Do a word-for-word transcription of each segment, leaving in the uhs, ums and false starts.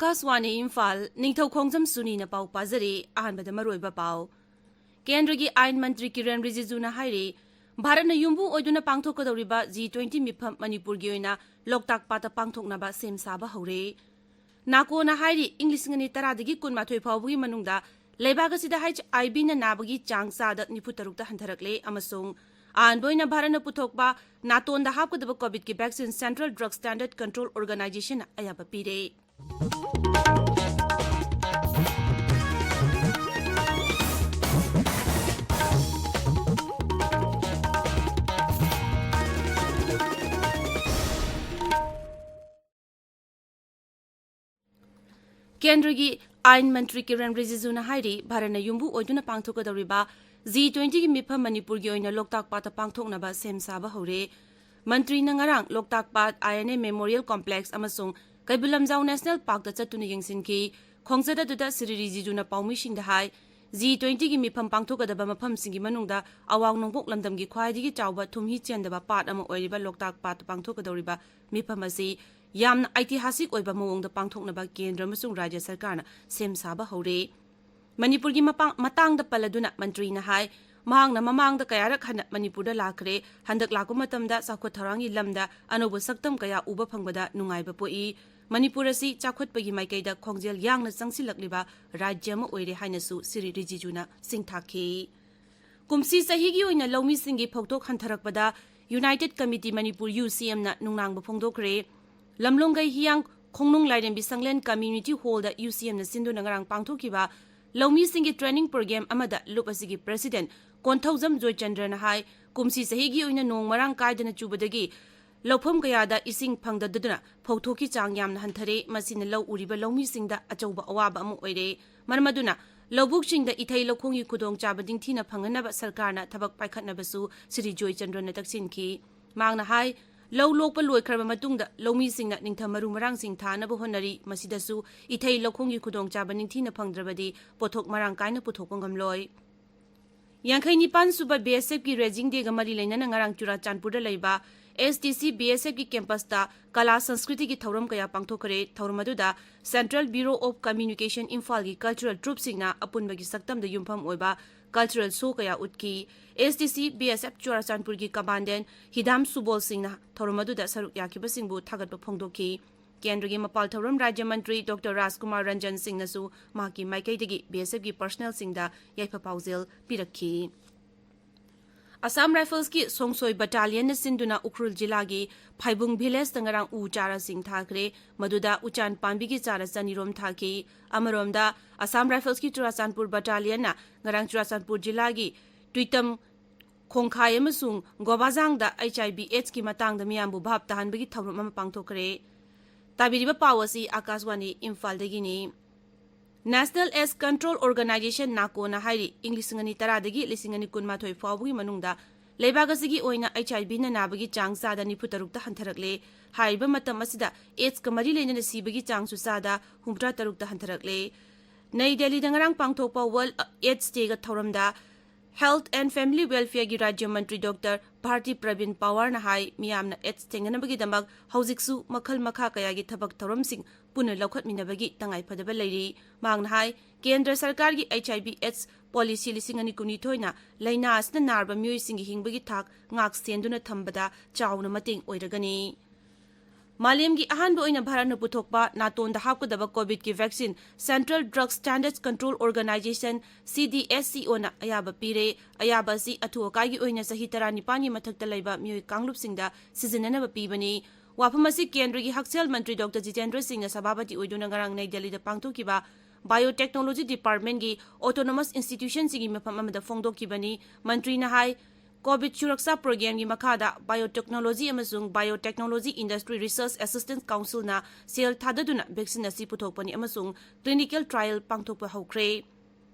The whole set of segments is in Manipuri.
ꯑꯥꯀꯥꯁꯋꯥꯅꯤ ꯏꯝꯐꯥꯜ, ꯅꯤꯡꯊꯧ ꯈꯣꯡꯖꯝ ꯁꯨꯅꯤꯅ ꯄꯥꯎ ꯄꯥꯖꯔꯤ꯫ ꯑꯍꯥꯟꯕꯗ ꯃꯔꯨꯑꯣꯏꯕ ꯄꯥꯎ꯫ ꯀꯦꯟꯗ꯭ꯔꯒꯤ ꯑꯥꯏꯟ ꯃꯟꯇ꯭ꯔꯤ ꯀꯤꯔꯦꯟ ꯔꯤꯖꯤꯖꯨꯅ ꯍꯥꯏꯔꯤ, ꯚꯥꯔꯠꯅ ꯌꯨꯝꯕꯨ ꯑꯣꯏꯗꯨꯅ ꯄꯥꯡꯊꯣꯛꯀꯗꯧꯔꯤꯕ ꯖꯤ ꯇ꯭ꯋꯦꯟꯇꯤ ꯃꯤꯐꯝ ꯃꯅꯤꯄꯨꯔꯒꯤ ꯑꯣꯏꯅ ꯂꯣꯛꯇꯥꯛ ꯄꯥꯠꯇ ꯄꯥꯡꯊꯣꯛꯅꯕ ꯁꯦꯝ ꯁꯥꯕ ꯍꯧꯔꯦ꯫ ꯅꯥꯀꯣꯅ ꯍꯥꯏꯔꯤ, ꯏꯪ ꯂꯤꯁꯤꯡ ꯑꯅꯤ ꯇꯔꯥꯗꯒꯤ ꯀꯨꯟꯃꯥꯊꯣꯏ ꯐꯥꯎꯕꯒꯤ ꯃꯅꯨꯡꯗ ꯂꯩꯕꯥꯛ ꯑꯁꯤꯗ ꯑꯩꯆ ꯑꯥꯏ ꯚꯤꯅ ꯅꯥꯕꯒꯤ ꯆꯥꯡ ꯆꯥꯗ ꯅꯤꯐꯨ ꯇꯔꯨꯛꯇ ꯍꯟꯊꯔꯛꯂꯦ ꯑꯃꯁꯨꯡ ꯑꯍꯥꯟꯕ ꯑꯣꯏꯅ ꯚꯥꯔꯠꯅ ꯄꯨꯊꯣꯛꯄ ꯅꯥꯇꯣꯟꯗ ꯍꯥꯞꯀꯗꯕ ꯀꯣꯚꯤꯗꯀꯤ vaccine Central Drug Standard Control Organizationꯅ ꯑꯌꯥꯕ ꯄꯤꯔꯦ꯫ ꯀꯦꯟꯗ꯭ꯔꯒꯤ ꯑꯥꯏꯟ ꯃꯟꯇ꯭ꯔꯤ ꯀꯤꯔꯦꯟ ꯔꯤꯖꯤꯖꯨꯅ ꯍꯥꯏꯔꯤ, ꯚꯥꯔꯠꯅ ꯌꯨꯝꯕꯨ ꯑꯣꯏꯗꯨꯅ ꯄꯥꯡꯊꯣꯛꯀꯗꯧꯔꯤꯕ ꯖꯤ ꯇ꯭ꯋꯦꯟꯇꯤꯒꯤ ꯃꯤꯐꯝ ꯃꯅꯤꯄꯨꯔꯒꯤ ꯑꯣꯏꯅ ꯂꯣꯛꯇꯥꯛ ꯄꯥꯠꯇ ꯄꯥꯡꯊꯣꯛꯅꯕ ꯁꯦꯝ ꯁꯥꯕ ꯍꯧꯔꯦ꯫ ꯃꯟꯇ꯭ꯔꯤꯅ ꯉꯔꯥꯡ ꯂꯣꯛꯇꯥꯛ ꯄꯥꯠ, ꯑꯥꯏ ꯑꯦꯟ ꯑꯦ ꯃꯦꯃꯣꯔꯤꯌꯦꯜ ꯀꯣꯝꯄ꯭ꯂꯦꯛꯁ ꯑꯃꯁꯨꯡ ꯀꯩꯕꯨꯜ ꯂꯝꯖꯥꯎ ꯅꯦꯁꯅꯦꯜ ꯄꯥꯔꯛꯇ ꯆꯠꯇꯨꯅ ꯌꯦꯡꯁꯤꯟꯈꯤ꯫ ꯈꯣꯡꯆꯠ ꯑꯗꯨꯗ ꯁ꯭ꯔꯤ ꯔꯤꯖꯤꯖꯨꯅ ꯄꯥꯎꯃꯤꯁꯤꯡꯗ ꯍꯥꯏ, ꯖꯤ ꯇ꯭ꯋꯦꯟꯇꯤꯒꯤ ꯃꯤꯐꯝ ꯄꯥꯡꯊꯣꯛꯀꯗꯕ ꯃꯐꯝꯁꯤꯡꯒꯤ ꯃꯅꯨꯡꯗ ꯑꯋꯥꯡ ꯅꯣꯡꯄꯣꯛ ꯂꯝꯗꯝꯒꯤ ꯈ꯭ꯋꯥꯏꯗꯒꯤ ꯆꯥꯎꯕ ꯊꯨꯝꯍꯤ ꯆꯦꯟꯗꯕ ꯄꯥꯠ ꯑꯃ ꯑꯣꯏꯔꯤꯕ ꯂꯣꯛꯇꯥꯛ ꯄꯥꯠꯇ ꯄꯥꯡꯊꯣꯛꯀꯗꯧꯔꯤꯕ ꯃꯤꯐꯝ ꯑꯁꯤ ꯌꯥꯝꯅ ꯑꯩꯇꯤꯍꯥꯁꯤꯛ ꯑꯣꯏꯕ ꯃꯑꯣꯡꯗ ꯄꯥꯡꯊꯣꯛꯅꯕ ꯀꯦꯟꯗ꯭ꯔ ꯑꯃꯁꯨꯡ ꯔꯥꯖ꯭ꯌ ꯁꯔꯀꯥꯔꯅ ꯁꯦꯝ ꯁꯥꯕ ꯍꯧꯔꯦ꯫ ꯃꯅꯤꯄꯨꯔꯒꯤ ꯃꯄꯥꯡ-, ꯃꯇꯥꯡꯗ ꯄꯜꯂꯗꯨꯅ ꯃꯟꯇ꯭ꯔꯤꯅ ꯍꯥꯏ, ꯃꯍꯥꯛꯅ ꯃꯃꯥꯡꯗ ꯀꯌꯥꯔꯛ ꯍꯟꯅ ꯃꯅꯤꯄꯨꯔꯗ ꯂꯥꯛꯈ꯭ꯔꯦ꯫ ꯍꯟꯗꯛ ꯂꯥꯛꯄ ꯃꯇꯝꯗ ꯆꯥꯎꯈꯠ ꯊꯧꯔꯥꯡꯒꯤ ꯂꯝꯗ ꯑꯅꯧꯕ ꯁꯛꯇꯝ ꯀꯌꯥ ꯎꯕ ꯐꯪꯕꯗ ꯅꯨꯡꯉꯥꯏꯕ ꯄꯣꯛꯏ꯫ ꯃꯅꯤꯄꯨꯔ ꯑꯁꯤ ꯆꯥꯎꯈꯠꯄꯒꯤ ꯃꯥꯏꯀꯩꯗ ꯈꯣꯡꯖꯦꯜ ꯌꯥꯡꯅ ꯆꯪꯁꯤꯜꯂꯛꯂꯤꯕ ꯔꯥꯖ꯭ꯌ ꯑꯃ ꯑꯣꯏꯔꯦ ꯍꯥꯏꯅꯁꯨ ꯁ꯭ꯔꯤ ꯔꯤꯖꯤꯖꯨꯅ ꯁꯤꯡꯊꯥꯈꯤ꯫ ꯀꯨꯝꯁꯤ ꯆꯍꯤꯒꯤ ꯑꯣꯏꯅ ꯂꯧꯃꯤꯁꯤꯡꯒꯤ ꯐꯧꯊꯣꯛ ꯍꯟꯊꯔꯛꯄꯗ United Committee Manipur, ꯌꯨ ꯁꯤ ꯑꯦꯝꯅ ꯅꯨꯡꯅꯥꯡꯕ ꯐꯣꯡꯗꯣꯛꯈ꯭ꯔꯦ꯫ ꯂꯝꯂꯣꯡꯒꯩ ꯍꯤꯌꯥꯡ ꯈꯣꯡꯅꯨꯡ ꯂꯥꯏꯔꯦꯝꯕꯤ ꯁꯪꯂꯦꯟ ꯀꯝꯃ꯭ꯌꯨꯅꯤꯇꯤ ꯍꯣꯜꯗ ꯌꯨ ꯁꯤ ꯑꯦꯝꯅ ꯁꯤꯟꯗꯨꯅ ꯉꯔꯥꯡ ꯄꯥꯡꯊꯣꯛꯈꯤꯕ ꯂꯧꯃꯤꯁꯤꯡꯒꯤ ꯇ꯭ꯔꯦꯅꯤꯡ ꯄ꯭ꯔꯣꯒ꯭ꯔꯥꯝ ꯑꯃꯗ ꯂꯨꯞ ꯑꯁꯤꯒꯤ ꯄ꯭ꯔꯦꯁꯤꯗꯦꯟꯠ ꯀꯣꯟꯊꯧꯖꯝ ꯖꯣꯏꯆꯟꯗ꯭ꯔꯅ ꯍꯥꯏ, ꯀꯨꯝꯁꯤ ꯆꯍꯤꯒꯤ ꯑꯣꯏꯅ ꯅꯣꯡ ꯃꯔꯥꯡ ꯀꯥꯏꯗꯅ ꯆꯨꯕꯗꯒꯤ ꯂꯧꯐꯝ ꯀꯌꯥꯗ ꯏꯁꯤꯡ ꯐꯪꯗꯗꯨꯅ ꯐꯧꯊꯣꯛꯀꯤ ꯆꯥꯡ ꯌꯥꯝꯅ ꯍꯟꯊꯔꯦ꯫ ꯃꯁꯤꯅ ꯂꯧ ꯎꯔꯤꯕ ꯂꯧꯃꯤꯁꯤꯡꯗ ꯑꯆꯧꯕ ꯑꯋꯥꯕ ꯑꯃ ꯑꯣꯏꯔꯦ꯫ ꯃꯔꯝ ꯑꯗꯨꯅ ꯂꯧꯕꯨꯛꯁꯤꯡꯗ ꯏꯊꯩ ꯂꯧꯈꯣꯡꯒꯤ ꯈꯨꯗꯣꯡꯆꯥꯕ ꯅꯤꯡꯊꯤꯅ ꯐꯪꯍꯟꯅꯕ ꯁꯔꯀꯥꯔꯅ ꯊꯕꯛ ꯄꯥꯏꯈꯠꯅꯕꯁꯨ ꯁ꯭ꯔꯤ ꯖꯣꯏꯆꯟꯗ꯭ꯔꯅ ꯇꯛꯁꯤꯟꯈꯤ꯫ ꯃꯍꯥꯛꯅ ꯍꯥꯏ, ꯂꯧ ꯂꯣꯛꯄ ꯂꯣꯏꯈ꯭ꯔꯕ ꯃꯇꯨꯡꯗ ꯂꯧꯃꯤꯁꯤꯡꯅ ꯅꯤꯡꯊꯝ ꯃꯔꯨ ꯃꯔꯥꯡꯁꯤꯡ ꯊꯥꯅꯕ ꯍꯣꯠꯅꯔꯤ꯫ ꯃꯁꯤꯗꯁꯨ ꯏꯊꯩ ꯂꯧꯈꯣꯡꯒꯤ ꯈꯨꯗꯣꯡꯆꯥꯕ ꯅꯤꯡꯊꯤꯅ ꯐꯪꯗ꯭ꯔꯕꯗꯤ ꯄꯣꯠꯊꯣꯛ ꯃꯔꯥꯡ ꯀꯥꯏꯅ ꯄꯨꯊꯣꯛꯄ ꯉꯝꯂꯣꯏ꯫ ꯌꯥꯡꯈꯩ ꯅꯤꯄꯥꯟ ꯁꯨꯕ ꯕꯤ ꯑꯦꯁ ꯑꯦꯐꯀꯤ ꯔꯦꯖꯤꯡ ꯗꯦꯒ ꯃꯔꯤ ꯂꯩꯅꯅ ꯉꯔꯥꯡ ꯆꯨꯔꯥꯆꯥꯟꯄꯨꯔꯗ ꯂꯩꯕ ꯑꯦꯁ ꯗꯤ ꯁꯤ ꯕꯤ ꯑꯦꯁ ꯑꯦꯐꯀꯤ ꯀꯦꯝꯄꯁꯇ ꯀꯂꯥ ꯁꯪꯁꯀ꯭ꯔꯤꯇꯤꯒꯤ ꯊꯧꯔꯝ ꯀꯌꯥ ꯄꯥꯡꯊꯣꯛꯈ꯭ꯔꯦ꯫ ꯊꯧꯔꯝ ꯑꯗꯨꯗ Central Bureau of Communication ꯏꯝꯐꯥꯜꯒꯤ ꯀꯜꯆꯔꯦꯜ ꯇ꯭ꯔꯨꯞꯁꯤꯡꯅ ꯑꯄꯨꯟꯕꯒꯤ ꯁꯛꯇꯝꯗ ꯌꯨꯝꯐꯝ ꯑꯣꯏꯕ ꯀꯜꯆꯔꯦꯜ ꯁꯣ ꯀꯌꯥ ꯎꯠꯈꯤ꯫ ꯑꯦꯁ ꯗꯤ ꯁꯤ ꯕꯤ ꯑꯦꯁ ꯑꯦꯐ ꯆꯨꯔꯥꯆꯥꯟꯄꯨꯔꯒꯤ ꯀꯃꯥꯟꯗꯦꯟ ꯍꯤꯗꯥꯝ ꯁꯨꯕꯣꯜ ꯁꯤꯡꯅ ꯊꯧꯔꯝ ꯑꯗꯨꯗ ꯁꯔꯨꯛ ꯌꯥꯈꯤꯕꯁꯤꯡꯕꯨ ꯊꯥꯒꯠꯄ ꯐꯣꯡꯗꯣꯛꯈꯤ꯫ ꯀꯦꯟꯗ꯭ꯔꯒꯤ ꯃꯄꯥꯜ ꯊꯧꯔꯝ ꯔꯥꯖ꯭ꯌ ꯃꯟꯇ꯭ꯔꯤ ꯗꯣꯛꯇꯔ ꯔꯥꯖꯀꯨꯃꯥꯔ ꯔꯟꯖꯟ ꯁꯤꯡꯅꯁꯨ ꯃꯍꯥꯛꯀꯤ ꯃꯥꯏꯀꯩꯗꯒꯤ ꯕꯤ ꯑꯦꯁ ꯑꯦꯐꯀꯤ ꯄꯔꯁꯅꯦꯜꯁꯤꯡꯗ ꯌꯥꯏꯐ ꯄꯥꯎꯖꯦꯜ ꯄꯤꯔꯛꯈꯤ꯫ ꯑꯁꯥꯝ ꯔꯥꯏꯐꯜꯁꯀꯤ ꯁꯣꯡꯁꯣꯏ ꯕꯠꯇꯥꯂꯤꯌꯟꯅ ꯁꯤꯟꯗꯨꯅ ꯎꯈ꯭ꯔꯨꯜ ꯖꯤꯂꯥꯒꯤ ꯐꯥꯏꯕꯨꯡ ꯚꯤꯂꯦꯖꯇ ꯉꯔꯥꯡ ꯎ ꯆꯥꯔꯥꯁꯤꯡ ꯊꯥꯈ꯭ꯔꯦ꯫ ꯃꯗꯨꯗ ꯎꯆꯥꯟ ꯄꯥꯝꯕꯤꯒꯤ ꯆꯥꯔꯥ ꯆꯅꯤꯔꯣꯝ ꯊꯥꯈꯤ꯫ ꯑꯃꯔꯣꯝꯗ, ꯑꯁꯥꯝ ꯔꯥꯏꯐꯜꯁꯀꯤ ꯆꯨꯔꯥꯆꯥꯟꯄꯨꯔ ꯕꯠꯇꯥꯂꯤꯌꯟꯅ ꯉꯔꯥꯡ ꯆꯨꯔꯥꯆꯥꯟꯄꯨꯔ ꯖꯤꯂꯥꯒꯤ ꯇꯨꯏꯇꯝ ꯈꯣꯡꯈꯥꯏ ꯑꯃꯁꯨꯡ ꯒꯣꯕꯥꯖꯥꯡꯗ ꯑꯩꯆ ꯑꯥꯏ ꯚꯤ ꯑꯦꯗꯁꯀꯤ ꯃꯇꯥꯡꯗ ꯃꯤꯌꯥꯝꯕꯨ ꯚꯥꯞ ꯇꯥꯍꯟꯕꯒꯤ ꯊꯧꯔꯝ ꯑꯃ ꯄꯥꯡꯊꯣꯛꯈ꯭ꯔꯦ꯫ ꯇꯥꯕꯤꯔꯤꯕ ꯄꯥꯎ ꯑꯁꯤ ꯑꯀꯥꯁꯋꯥꯅꯤ ꯏꯝꯐꯥꯜꯗꯒꯤꯅꯤ꯫ National AIDS Control Organization, ꯅꯥꯀꯣꯅ ꯍꯥꯏꯔꯤ, ꯏꯪ ꯂꯤꯁꯤꯡ ꯑꯅꯤ ꯇꯔꯥꯗꯒꯤ ꯂꯤꯁꯤꯡ ꯑꯅꯤ ꯀꯨꯟꯃꯥꯊꯣꯏ ꯐꯥꯎꯕꯒꯤ ꯃꯅꯨꯡꯗ ꯂꯩꯕꯥꯛ ꯑꯁꯤꯒꯤ ꯑꯣꯏꯅ ꯑꯩꯆ ꯑꯥꯏ ꯚꯤꯅ ꯅꯥꯕꯒꯤ ꯆꯥꯡ ꯆꯥꯗ ꯅꯤꯐꯨ ꯇꯔꯨꯛꯇ ꯍꯟꯊꯔꯛꯂꯦ꯫ ꯍꯥꯏꯔꯤꯕ ꯃꯇꯝ ꯑꯁꯤꯗ ꯑꯦꯗꯁꯀ ꯃꯔꯤ ꯂꯩꯅꯅ ꯁꯤꯕꯒꯤ ꯆꯥꯡꯁꯨ ꯆꯥꯗ ꯍꯨꯝꯐꯨꯇꯔꯥ ꯇꯔꯨꯛꯇ ꯍꯟꯊꯔꯛꯂꯦ꯫ ꯅꯩ ꯗꯦꯜꯂꯤꯗ ꯉꯔꯥꯡ ꯄꯥꯡꯊꯣꯛꯄ ꯋꯥꯔꯜꯗ ꯑꯦꯗꯁ ꯗꯦꯒ ꯊꯧꯔꯝꯗ Health and Family Welfareꯒꯤ ꯔꯥꯖ꯭ꯌ ꯃꯟꯇ꯭ꯔꯤ ꯗꯣꯛꯇꯔ ꯚꯥꯔꯇꯤ ꯄ꯭ꯔꯕꯤꯟ ꯄꯋꯥꯔꯅ ꯍꯥꯏ, ꯃꯤꯌꯥꯝꯅ ꯑꯦꯗꯁ ꯊꯦꯡꯅꯅꯕꯒꯤꯗꯃꯛ ꯍꯧꯖꯤꯛꯁꯨ ꯃꯈꯜ ꯃꯈꯥ ꯀꯌꯥꯒꯤ ꯊꯕꯛ ꯊꯧꯔꯝꯁꯤꯡ ꯄꯨꯟꯅ ꯂꯧꯈꯠꯃꯤꯟꯅꯕꯒꯤ ꯇꯉꯥꯏꯐꯗꯕ ꯂꯩꯔꯤ꯫ ꯃꯍꯥꯛꯅ ꯍꯥꯏ, ꯀꯦꯟꯗ꯭ꯔ ꯁꯔꯀꯥꯔꯒꯤ ꯑꯩꯆ ꯑꯥꯏ ꯚꯤ ꯑꯦꯗꯁ ꯄꯣꯂꯤꯁꯤ ꯂꯤꯁꯤꯡ ꯑꯅꯤ ꯀꯨꯟꯅꯤꯊꯣꯏꯅ ꯂꯥꯏꯅꯥ ꯑꯁꯤꯅ ꯅꯥꯔꯕ ꯃꯤꯑꯣꯏꯁꯤꯡꯒꯤ ꯍꯤꯡꯕꯒꯤ ꯊꯥꯛ ꯉꯥꯛ ꯁꯦꯟꯗꯨꯅ ꯊꯝꯕꯗ ꯆꯥꯎꯅ ꯃꯇꯦꯡ ꯑꯣꯏꯔꯒꯅꯤ꯫ ꯃꯥꯂꯦꯝꯒꯤ ꯑꯍꯥꯟꯕ ꯑꯣꯏꯅ ꯚꯥꯔꯠꯅ ꯄꯨꯊꯣꯛꯄ ꯅꯥꯇꯣꯟꯗ ꯍꯥꯞꯀꯗꯕ ꯀꯣꯚꯤꯗꯀꯤ vaccine Central Drug Standards Control Organization, ꯁꯤ ꯗꯤ ꯑꯦꯁ ꯁꯤ ꯑꯣꯅ ꯑꯌꯥꯕ ꯄꯤꯔꯦ꯫ ꯑꯌꯥꯕ ꯑꯁꯤ ꯑꯊꯨ ꯑꯀꯥꯏꯒꯤ ꯑꯣꯏꯅ ꯆꯍꯤ ꯇꯔꯥꯅꯤꯄꯥꯟꯒꯤ ꯃꯊꯛꯇ ꯂꯩꯕ ꯃꯤꯑꯣꯏ ꯀꯥꯡꯂꯨꯞꯁꯤꯡꯗ ꯁꯤꯖꯤꯟꯅꯅꯕ ꯄꯤꯕꯅꯤ꯫ ꯋꯥꯐꯝ ꯑꯁꯤ ꯀꯦꯟꯗ꯭ꯔꯒꯤ ꯍꯛꯁꯦꯜ ꯃꯟꯇ꯭ꯔꯤ ꯗꯣꯛꯇꯔ ꯖꯤꯇꯦꯟꯗ꯭ꯔ ꯁꯤꯡꯅ ꯁꯚꯥꯄꯇꯤ ꯑꯣꯏꯗꯨꯅ ꯉꯔꯥꯡ ꯅꯩ ꯗꯦꯜꯂꯤꯗ ꯄꯥꯡꯊꯣꯛꯈꯤꯕ ꯕꯥꯏꯑꯣꯇꯦꯛꯅꯣꯂꯣꯖꯤ ꯗꯤꯄꯥꯔꯠꯃꯦꯟꯒꯤ ꯑꯣꯇꯣꯅꯣꯃꯁ ꯏꯟꯁꯇꯤꯇ꯭ꯌꯨꯁꯟꯁꯤꯡꯒꯤ ꯃꯐꯝ ꯑꯃꯗ ꯐꯣꯡꯗꯣꯛꯈꯤꯕꯅꯤ꯫ ꯃꯟꯇ꯭ꯔꯤꯅ ꯍꯥꯏ, ꯀꯣꯚꯤꯗ ꯁꯨꯔꯛꯁꯥ ꯄ꯭ꯔꯣꯒ꯭ꯔꯥꯝꯒꯤ ꯃꯈꯥꯗ ꯕꯥꯏꯑꯣꯇꯦꯛꯅꯣꯂꯣꯖꯤ ꯑꯃꯁꯨꯡ ꯕꯥꯏꯑꯣꯇꯦꯛꯅꯣꯂꯣꯖꯤ ꯏꯟꯗꯁꯇ꯭ꯔꯤ ꯔꯤꯁꯔꯆ ꯑꯦꯁꯤꯁꯇꯦꯟꯁ ꯀꯥꯎꯟꯁꯤꯜꯅ ꯁꯦꯜ ꯊꯥꯗꯗꯨꯅ ꯚꯦꯛꯁꯤꯟ ꯑꯁꯤ ꯄꯨꯊꯣꯛꯄꯅꯤ ꯑꯃꯁꯨꯡ ꯀ꯭ꯂꯤꯅꯤꯀꯦꯜ ꯇ꯭ꯔꯥꯏꯌꯦꯜ ꯄꯥꯡꯊꯣꯛꯄ ꯍꯧꯈ꯭ꯔꯦ꯫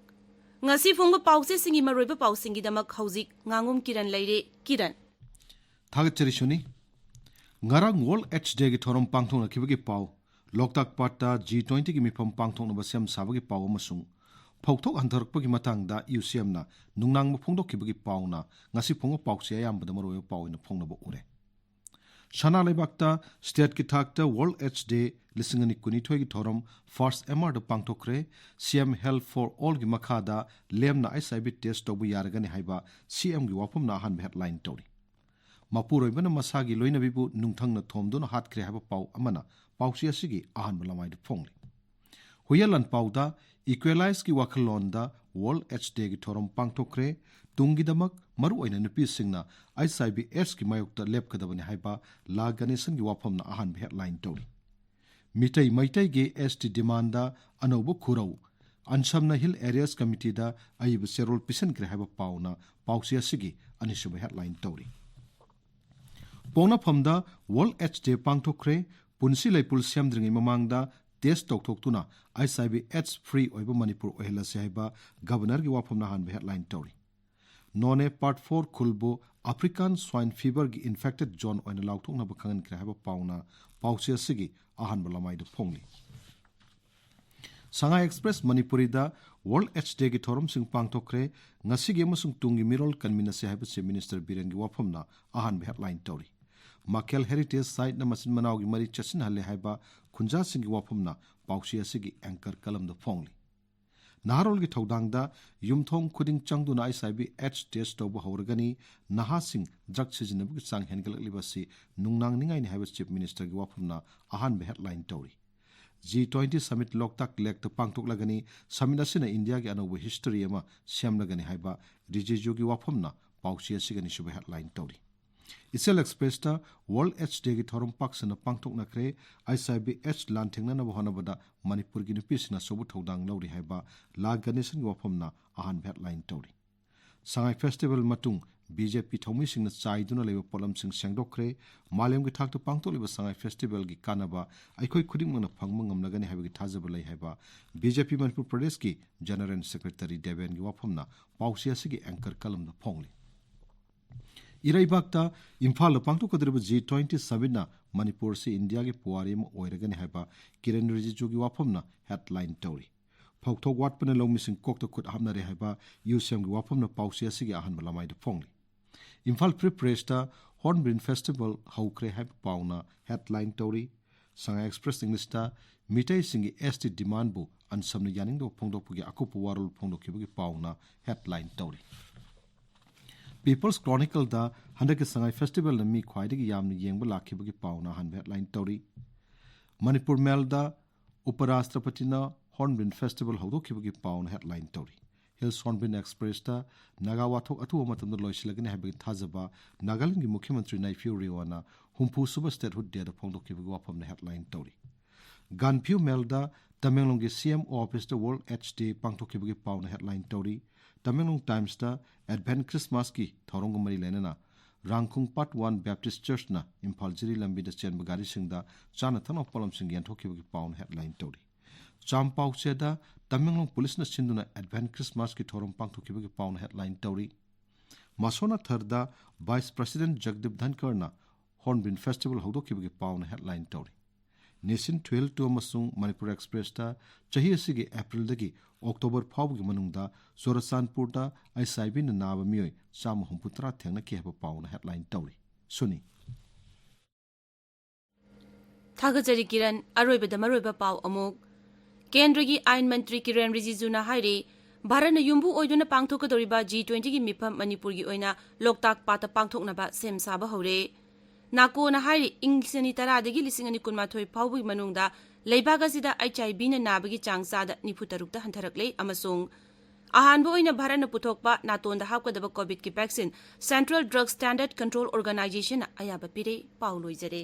ꯉꯁꯤ ꯐꯣꯡꯕ ꯄꯥꯎꯆꯦꯁꯤꯡꯒꯤ ꯃꯔꯨꯑꯣꯏꯕ ꯄꯥꯎꯁꯤꯡꯒꯤꯗꯃꯛ ꯍꯧꯖꯤꯛ ꯉꯥꯉꯣꯝ ꯀꯤꯔꯟ ꯂꯩꯔꯦ꯫ ꯀꯤꯔꯟ꯫ ꯊꯥꯒꯠꯆꯔꯤ ꯁꯨꯅꯤ꯫ ꯉꯔꯥꯡ ꯋꯥꯔꯜꯗ ꯑꯦꯗꯁ ꯗꯦꯒꯤ ꯊꯧꯔꯝ ꯄꯥꯡꯊꯣꯛꯅꯈꯤꯕꯒꯤ ꯄꯥꯎ, ꯂꯣꯛꯇꯥꯛ ꯄꯥꯠꯇ ꯖꯤ ꯇ꯭ꯋꯦꯟꯇꯤꯒꯤ ꯃꯤꯐꯝ ꯄꯥꯡꯊꯣꯛꯅꯕ ꯁꯦꯝ ꯁꯥꯕꯒꯤ ꯄꯥꯎ ꯑꯃꯁꯨꯡ ꯐꯧꯊꯣꯛ ꯍꯟꯊꯔꯛꯄꯒꯤ ꯃꯇꯥꯡꯗ ꯌꯨ ꯁꯤ ꯑꯦꯝꯅ ꯅꯨꯡꯅꯥꯡꯕ ꯐꯣꯡꯗꯣꯛꯈꯤꯕꯒꯤ ꯄꯥꯎꯅ ꯉꯁꯤ ꯐꯣꯡꯕ ꯄꯥꯎꯆꯦ ꯑꯌꯥꯝꯕꯗ ꯃꯔꯨꯑꯣꯏꯕ ꯄꯥꯎ ꯑꯣꯏꯅ ꯐꯣꯡꯅꯕ ꯎꯔꯦ꯫ ꯁꯅꯥ ꯂꯩꯕꯥꯛꯇ ꯁ꯭ꯇꯦꯠꯀꯤ ꯊꯥꯛꯇ ꯋꯥꯔꯜꯗ ꯑꯦꯗꯁ ꯗꯦ ꯂꯤꯁꯤꯡ ꯑꯅꯤ ꯀꯨꯟꯅꯤꯊꯣꯏꯒꯤ ꯊꯧꯔꯝ ꯐꯥꯔꯁ ꯑꯦꯝ ꯑꯥꯔꯗ ꯄꯥꯡꯊꯣꯛꯈ꯭ꯔꯦ꯫ ꯁꯤ ꯑꯦꯝ ꯍꯦꯜꯊ ꯐꯣꯔ ꯑꯣꯜꯒꯤ ꯃꯈꯥꯗ ꯂꯦꯝꯅ ꯑꯩꯆ ꯑꯥꯏ ꯚꯤ ꯇꯦꯁ ꯇꯧꯕ ꯌꯥꯔꯒꯅꯤ ꯍꯥꯏꯕ ꯁꯤ ꯑꯦꯝꯒꯤ ꯋꯥꯐꯝꯅ ꯑꯍꯥꯟꯕ ꯍꯦꯗꯂꯥꯏꯟ ꯇꯧꯔꯤ꯫ ꯃꯄꯨꯔꯣꯏꯕꯅ ꯃꯁꯥꯒꯤ ꯂꯣꯏꯅꯕꯤꯕꯨ ꯅꯨꯡꯊꯪꯅ ꯊꯣꯝꯗꯨꯅ ꯍꯥꯠꯈ꯭ꯔꯦ ꯍꯥꯏꯕ ꯄꯥꯎ ꯑꯃꯅ ꯄꯥꯎꯆꯦ ꯑꯁꯤꯒꯤ ꯑꯍꯥꯟꯕ ꯂꯃꯥꯏꯗ ꯐꯣꯡꯂꯤ꯫ ꯍꯨꯏꯌꯦꯟ ꯂꯥꯟꯄꯥꯎꯗ ꯏꯀ꯭ꯋꯦꯂꯥꯏꯁꯀꯤ ꯋꯥꯈꯜꯂꯣꯟꯗ ꯋꯥꯔꯜꯗ ꯑꯦꯗꯁ ꯗꯦꯒꯤ ꯊꯧꯔꯝ ꯄꯥꯡꯊꯣꯛꯈ꯭ꯔꯦ꯫ ꯇꯨꯡꯒꯤꯗꯃꯛ ꯃꯔꯨꯑꯣꯏꯅ ꯅꯨꯄꯤꯁꯤꯡꯅ ꯑꯩꯆ ꯑꯥꯏ ꯚꯤ ꯑꯦꯗꯁꯀꯤ ꯃꯥꯌꯣꯛꯇ ꯂꯦꯞꯀꯗꯕꯅꯤ ꯍꯥꯏꯕ ꯂꯥ ꯒꯅꯦꯁꯟꯒꯤ ꯋꯥꯐꯝꯅ ꯑꯍꯥꯟꯕ ꯍꯦꯗꯂꯥꯏꯟ ꯇꯧꯔꯤ꯫ ꯃꯤꯇꯩ ꯃꯩꯇꯩꯒꯤ ꯑꯦꯁ ꯇꯤ ꯗꯤꯃꯥꯟꯗ ꯑꯅꯧꯕ ꯈꯨꯔꯧ, ꯑꯟꯁꯝꯅ ꯍꯤꯜ ꯑꯦꯔꯤꯌꯥꯁ ꯀꯃꯤꯇꯤꯗ ꯑꯏꯕ ꯆꯦꯔꯣꯜ ꯄꯤꯁꯤꯟꯈ꯭ꯔꯦ ꯍꯥꯏꯕ ꯄꯥꯎꯅ ꯄꯥꯎꯆꯦ ꯑꯁꯤꯒꯤ ꯑꯅꯤꯁꯨꯕ ꯍꯦꯗꯂꯥꯏꯟ ꯇꯧꯔꯤ꯫ ꯄꯣꯛꯅꯐꯝꯗ ꯋꯥꯔꯜꯗ ꯑꯦꯗꯁ ꯗꯦ ꯄꯥꯡꯊꯣꯛꯈ꯭ꯔꯦ꯫ ꯄꯨꯟꯁꯤ ꯂꯩꯄꯨꯜ ꯁꯦꯝꯗ꯭ꯔꯤꯉꯩ ꯃꯃꯥꯡꯗ ꯇꯦꯁ ꯇꯧꯊꯣꯛꯇꯨꯅ ꯑꯩꯆ ꯑꯥꯏ ꯚꯤ ꯑꯦꯗꯁ ꯐ꯭ꯔꯤ ꯑꯣꯏꯕ ꯃꯅꯤꯄꯨꯔ ꯑꯣꯏꯍꯜꯂꯁꯤ ꯍꯥꯏꯕ ꯒꯕꯔꯅꯔꯒꯤ ꯋꯥꯐꯝꯅ ꯑꯍꯥꯟꯕ ꯍꯦꯗꯂꯥꯏꯟ ꯇꯧꯔꯤ꯫ ꯅꯣꯅꯦ ꯄꯥꯔꯠ ꯐꯣꯔ ꯈꯨꯜꯕꯨ ꯑꯐ꯭ꯔꯤꯀꯥꯟ ꯁ꯭ꯋꯥꯏꯟ ꯐꯤꯚꯔꯒꯤ ꯏꯟꯐꯦꯛꯇꯦꯗ ꯖꯣꯟ ꯑꯣꯏꯅ ꯂꯥꯎꯊꯣꯛꯅꯕ ꯈꯪꯍꯟꯈ꯭ꯔꯦ ꯍꯥꯏꯕ ꯄꯥꯎꯅ ꯄꯥꯎꯆꯦ ꯑꯁꯤꯒꯤ ꯑꯍꯥꯟꯕ ꯂꯃꯥꯏꯗ ꯐꯣꯡꯂꯤ꯫ ꯁꯉꯥꯏ ꯑꯦꯛꯁꯄ꯭ꯔꯦꯁ ꯃꯅꯤꯄꯨꯔꯤꯗ ꯋꯥꯔꯜꯗ ꯑꯦꯗꯁ ꯗꯦꯒꯤ ꯊꯧꯔꯝꯁꯤꯡ ꯄꯥꯡꯊꯣꯛꯈ꯭ꯔꯦ꯫ ꯉꯁꯤꯒꯤ ꯑꯃꯁꯨꯡ ꯇꯨꯡꯒꯤ ꯃꯤꯔꯣꯜ ꯀꯟꯃꯤꯟꯅꯁꯤ ꯍꯥꯏꯕ ꯆꯤꯐ ꯃꯤꯅꯤꯁꯇꯔ ꯕꯤꯔꯦꯟꯒꯤ ꯋꯥꯐꯝꯅ ꯑꯍꯥꯟꯕ ꯍꯦꯗꯂꯥꯏꯟ ꯇꯧꯔꯤ꯫ ꯃꯈꯦꯜ ꯍꯦꯔꯤꯇꯦꯖ ꯁꯥꯏꯠꯅ ꯃꯆꯤꯟ ꯃꯅꯥꯎꯒꯤ ꯃꯔꯤ ꯆꯦꯠꯁꯤꯟꯍꯜꯂꯦ ꯍꯥꯏꯕ ꯈꯨꯟꯖꯥꯁꯤꯡꯒꯤ ꯋꯥꯐꯝꯅ ꯄꯥꯎꯆꯦ ꯑꯁꯤꯒꯤ ꯑꯦꯡꯀꯔ ꯀꯂꯝꯗ ꯐꯣꯡꯂꯤ꯫ ꯅꯍꯥꯔꯣꯜꯒꯤ ꯊꯧꯗꯥꯡꯗ ꯌꯨꯝꯊꯣꯡ ꯈꯨꯗꯤꯡ ꯆꯪꯗꯨꯅ ꯑꯩꯆ ꯑꯥꯏ ꯚꯤ ꯑꯦꯗꯁ ꯇꯦꯁ ꯇꯧꯕ ꯍꯧꯔꯒꯅꯤ꯫ ꯅꯍꯥꯁꯤꯡ ꯗ꯭ꯔꯒ ꯁꯤꯖꯤꯟꯅꯕꯒꯤ ꯆꯥꯡ ꯍꯦꯟꯒꯠꯂꯛꯂꯤꯕ ꯑꯁꯤ ꯅꯨꯡꯅꯥꯡꯅꯤꯡꯉꯥꯏꯅꯤ ꯍꯥꯏꯕ ꯆꯤꯐ ꯃꯤꯅꯤꯁꯇꯔꯒꯤ ꯋꯥꯐꯝꯅ ꯑꯍꯥꯟꯕ ꯍꯦꯗꯂꯥꯏꯟ ꯇꯧꯔꯤ꯫ ꯖꯤ ꯇ꯭ꯋꯦꯟꯇꯤ ꯁꯃꯤꯠ ꯂꯣꯛꯇꯥꯛ ꯂꯦꯛꯇ ꯄꯥꯡꯊꯣꯛꯂꯒꯅꯤ꯫ ꯁꯃꯤꯠ ꯑꯁꯤꯅ ꯏꯟꯗꯤꯌꯥꯒꯤ ꯑꯅꯧꯕ ꯍꯤꯁꯇꯔꯤ ꯑꯃ ꯁꯦꯝꯂꯒꯅꯤ ꯍꯥꯏꯕ ꯔꯤꯖꯤꯖꯨꯒꯤ ꯋꯥꯐꯝꯅ ꯄꯥꯎꯆꯦ ꯑꯁꯤꯒꯤ ꯑꯅꯤꯁꯨꯕ ꯍꯦꯗꯂꯥꯏꯟ ꯇꯧꯔꯤ꯫ ꯏꯆꯦꯜ ꯑꯦꯛꯁꯄ꯭ꯔꯦꯁꯇ ꯋꯥꯔꯜꯗ ꯑꯦꯗꯁ ꯗꯦꯒꯤ ꯊꯧꯔꯝ ꯄꯥꯛ ꯁꯟꯅ ꯄꯥꯡꯊꯣꯛꯅꯈ꯭ꯔꯦ꯫ ꯑꯩꯆ ꯑꯥꯏ ꯚꯤ ꯑꯦꯗꯁ ꯂꯥꯟꯊꯦꯡꯅꯅꯕ ꯍꯣꯠꯅꯕꯗ ꯃꯅꯤꯄꯨꯔꯒꯤ ꯅꯨꯄꯤꯁꯤꯡꯅ ꯑꯆꯧꯕ ꯊꯧꯗꯥꯡ ꯂꯧꯔꯤ ꯍꯥꯏꯕ ꯂꯥ ꯒꯅꯦꯁꯟꯒꯤ ꯋꯥꯐꯝꯅ ꯑꯍꯥꯟꯕ ꯍꯦꯗꯂꯥꯏꯟ ꯇꯧꯔꯤ꯫ ꯁꯉꯥꯏ ꯐꯦꯁꯇꯤꯚꯦꯜ ꯃꯇꯨꯡ ꯕꯤ ꯖꯦ ꯄꯤ ꯊꯧꯃꯤꯁꯤꯡꯅ ꯆꯥꯏꯗꯨꯅ ꯂꯩꯕ ꯄꯣꯠꯂꯝꯁꯤꯡ ꯁꯦꯡꯗꯣꯛꯈ꯭ꯔꯦ꯫ ꯃꯥꯂꯦꯝꯒꯤ ꯊꯥꯛꯇ ꯄꯥꯡꯊꯣꯛꯂꯤꯕ ꯁꯉꯥꯏ ꯐꯦꯁꯇꯤꯚꯦꯜꯒꯤ ꯀꯥꯟꯅꯕ ꯑꯩꯈꯣꯏ ꯈꯨꯗꯤꯡꯃꯛꯅ ꯐꯪꯕ ꯉꯝꯂꯒꯅꯤ ꯍꯥꯏꯕꯒꯤ ꯊꯥꯖꯕ ꯂꯩ ꯍꯥꯏꯕ ꯕꯤ ꯖꯦ ꯄꯤ ꯃꯅꯤꯄꯨꯔ ꯄ꯭ꯔꯗꯦꯁꯀꯤ ꯖꯦꯅꯔꯦꯜ ꯁꯦꯀ꯭ꯔꯦꯇꯔꯤ ꯗꯦꯕꯦꯟꯒꯤ ꯋꯥꯐꯝꯅ ꯄꯥꯎꯆꯦ ꯑꯁꯤꯒꯤ ꯑꯦꯡꯀꯔ ꯀꯂꯝꯗ ꯐꯣꯡꯂꯤ꯫ ꯏꯔꯩꯕꯥꯛꯇ ꯏꯝꯐꯥꯜꯗ ꯄꯥꯡꯊꯣꯛꯀꯗꯧꯔꯤꯕ ꯖꯤ ꯇ꯭ꯋꯦꯟꯇꯤ ꯁꯃꯤꯠꯅ ꯃꯅꯤꯄꯨꯔ ꯑꯁꯤ ꯏꯟꯗꯤꯌꯥꯒꯤ ꯄꯨꯋꯥꯔꯤ ꯑꯃ ꯑꯣꯏꯔꯒꯅꯤ ꯍꯥꯏꯕ ꯀꯤꯔꯦꯟ ꯔꯤꯖꯤꯖꯨꯒꯤ ꯋꯥꯐꯝꯅ ꯍꯦꯗꯂꯥꯏꯟ ꯇꯧꯔꯤ꯫ ꯐꯧꯊꯣꯛ ꯋꯥꯠꯄꯅ ꯂꯧꯃꯤꯁꯤꯡ ꯀꯣꯛꯇ ꯈꯨꯠ ꯍꯥꯞꯅꯔꯦ ꯍꯥꯏꯕ ꯌꯨ ꯁꯤ ꯑꯦꯝꯒꯤ ꯋꯥꯐꯝꯅ ꯄꯥꯎꯆꯦ ꯑꯁꯤꯒꯤ ꯑꯍꯥꯟꯕ ꯂꯃꯥꯏꯗ ꯐꯣꯡꯂꯤ꯫ ꯏꯝꯐꯥꯜ ꯐ꯭ꯔꯤ ꯄ꯭ꯔꯦꯁꯇ Hornbill Festival ꯍꯧꯈ꯭ꯔꯦ ꯍꯥꯏꯕ ꯄꯥꯎꯅ headline ꯇꯧꯔꯤ꯫ Sangai Express English ꯇ ꯃꯤꯇꯩꯁꯤꯡꯒꯤ S T demand ꯕꯨ ꯑꯟꯁꯝꯅ ꯌꯥꯅꯤꯡꯗꯕ ꯐꯣꯡꯗꯣꯛꯄꯒꯤ ꯑꯀꯨꯞꯄ ꯋꯥꯔꯣꯜ ꯐꯣꯡꯗꯣꯛꯈꯤꯕꯒꯤ ꯄꯥꯎꯅ headline ꯇꯧꯔꯤ꯫ People's Chronicle ꯗ ꯍꯟꯗꯛꯀꯤ Sangai Festival ꯅ ꯃꯤ ꯈ꯭ꯋꯥꯏꯗꯒꯤ ꯌꯥꯝꯅ ꯌꯦꯡꯕ ꯂꯥꯛꯈꯤꯕꯒꯤ ꯄꯥꯎꯅ ꯑꯍꯥꯟꯕ headline ꯇꯧꯔꯤ꯫ Manipur Mail ꯗ ꯎꯄꯔꯥꯁꯇ꯭ꯔꯄꯇꯤꯅ Hornbill Festival ꯍꯧꯗꯣꯛꯈꯤꯕꯒꯤ ꯄꯥꯎꯅ headline ꯇꯧꯔꯤ꯫ Hills Hornbill Express ꯇ ꯅꯥꯒꯥ ꯋꯥꯊꯣꯛ ꯑꯊꯨꯕ ꯃꯇꯝꯗ ꯂꯣꯏꯁꯤꯜꯂꯒꯅꯤ ꯍꯥꯏꯕꯒꯤ ꯊꯥꯖꯕ ꯅꯥꯒꯥꯂꯦꯟꯗꯒꯤ ꯃꯨꯈ꯭ꯌ ꯃꯟꯇ꯭ꯔꯤ ꯅꯥꯏꯐꯤꯌꯨ ꯔꯤꯑꯣꯅ ꯍꯨꯝꯐꯨ ꯁꯨꯕ Statehood Day ꯗ ꯐꯣꯡꯗꯣꯛꯈꯤꯕꯒꯤ ꯋꯥꯐꯝꯅ headline ꯇꯧꯔꯤ꯫ Gaanphiu Mail ꯗ ꯇꯃꯦꯡꯂꯣꯡꯒꯤ C M O office ꯇ World AIDS Day ꯄꯥꯡꯊꯣꯛꯈꯤꯕꯒꯤ ꯄꯥꯎꯅ headline ꯇꯧꯔꯤ꯫ Tamenglong Times ꯇ Advent Christmas ꯀꯤ ꯊꯧꯔꯝꯒ ꯃꯔꯤ ꯂꯩꯅꯅ ꯔꯥꯡꯈꯨꯡ Part One Baptist Church ꯅ ꯏꯝꯐꯥꯜ ꯖꯤꯔꯤ ꯂꯝꯕꯤꯗ ꯆꯦꯟꯕ ꯒꯥꯔꯤꯁꯤꯡꯗ ꯆꯥꯅ ꯊꯛꯅꯕ ꯄꯣꯠꯂꯝꯁꯤꯡ ꯌꯦꯟꯊꯣꯛꯈꯤꯕꯒꯤ ꯄꯥꯎꯅ headline ꯇꯧꯔꯤ꯫ ꯆꯥꯝꯄꯥꯎꯆꯦꯗ ꯇꯃꯦꯡꯂꯣꯡ ꯄꯨꯂꯤꯁꯅ ꯁꯤꯟꯗꯨꯅ Advent Christmas ꯀꯤ ꯊꯧꯔꯝ ꯄꯥꯡꯊꯣꯛꯈꯤꯕꯒꯤ ꯄꯥꯎꯅ headline ꯇꯧꯔꯤ꯫ ꯃꯁꯣꯅꯥꯊꯔꯗ Vice President ꯖꯒꯗꯤꯞ ꯙꯟꯀꯔꯅ Hornbill Festival ꯍꯧꯗꯣꯛꯈꯤꯕꯒꯤ ꯄꯥꯎꯅ headline ꯇꯧꯔꯤ꯫ Nation Twelve ꯑꯃꯁꯨꯡ Manipur Express ꯇ ꯆꯍꯤ ꯑꯁꯤꯒꯤ April ꯗꯒꯤ October ꯐꯥꯎꯕꯒꯤ ꯃꯅꯨꯡꯗ ꯆꯨꯔꯆꯥꯟꯄꯨꯔꯗ H I V ꯅ ꯅꯥꯕ ꯃꯤꯑꯣꯏ ꯆꯥꯝꯃ ꯍꯨꯝꯐꯨ ꯇꯔꯥ ꯊꯦꯡꯅꯈꯤ ꯍꯥꯏꯕ ꯄꯥꯎꯅ headline ꯇꯧꯔꯤ꯫ ꯁꯨꯅꯤ꯫ ꯊꯥꯒꯠꯆꯔꯤ ꯀꯤꯔꯟ꯫ ꯑꯔꯣꯏꯕꯗ ꯃꯔꯨꯑꯣꯏꯕ ꯄꯥꯎ ꯑꯃꯨꯛ꯫ ꯀꯦꯟꯗ꯭ꯔꯒꯤ ꯑꯥꯏꯟ ꯃꯟꯇ꯭ꯔꯤ ꯀꯤꯔꯦꯟ ꯔꯤꯖꯤꯖꯨꯅ ꯍꯥꯏꯔꯤ, ꯚꯥꯔꯠꯅ ꯌꯨꯝꯕꯨ ꯑꯣꯏꯗꯨꯅ ꯄꯥꯡꯊꯣꯛꯀꯗꯧꯔꯤꯕ G twenty ꯒꯤ ꯃꯤꯐꯝ ꯃꯅꯤꯄꯨꯔꯒꯤ ꯑꯣꯏꯅ ꯂꯣꯛꯇꯥꯛ ꯄꯥꯠꯇ ꯄꯥꯡꯊꯣꯛꯅꯕ ꯁꯦꯝ ꯁꯥꯕ ꯍꯧꯔꯦ꯫ ꯅꯥꯀꯣꯅ ꯍꯥꯏꯔꯤ, ꯏꯪ ꯂꯤꯁꯤꯡ ꯑꯅꯤ ꯇꯔꯥꯗꯒꯤ ꯂꯤꯁꯤꯡ ꯑꯅꯤ ꯀꯨꯟꯃꯥꯊꯣꯏ ꯐꯥꯎꯕꯒꯤ ꯃꯅꯨꯡꯗ ꯂꯩꯕꯥꯛ ꯑꯁꯤꯗ H I V ꯅ ꯅꯥꯕꯒꯤ ꯆꯥꯡ ꯆꯥꯗ ꯅꯤꯐꯨ ꯇꯔꯨꯛꯇ ꯍꯟꯊꯔꯛꯂꯦ ꯑꯃꯁꯨꯡ ꯑꯍꯥꯟꯕ ꯑꯣꯏꯅ ꯚꯥꯔꯠꯅ ꯄꯨꯊꯣꯛꯄ ꯅꯥꯇꯣꯟꯗ ꯍꯥꯞꯀꯗꯕ COVID ꯀꯤ vaccine Central Drug Standard Control Organization ꯅ ꯑꯌꯥꯕ ꯄꯤꯔꯦ꯫ ꯄꯥꯎ ꯂꯣꯏꯖꯔꯦ꯫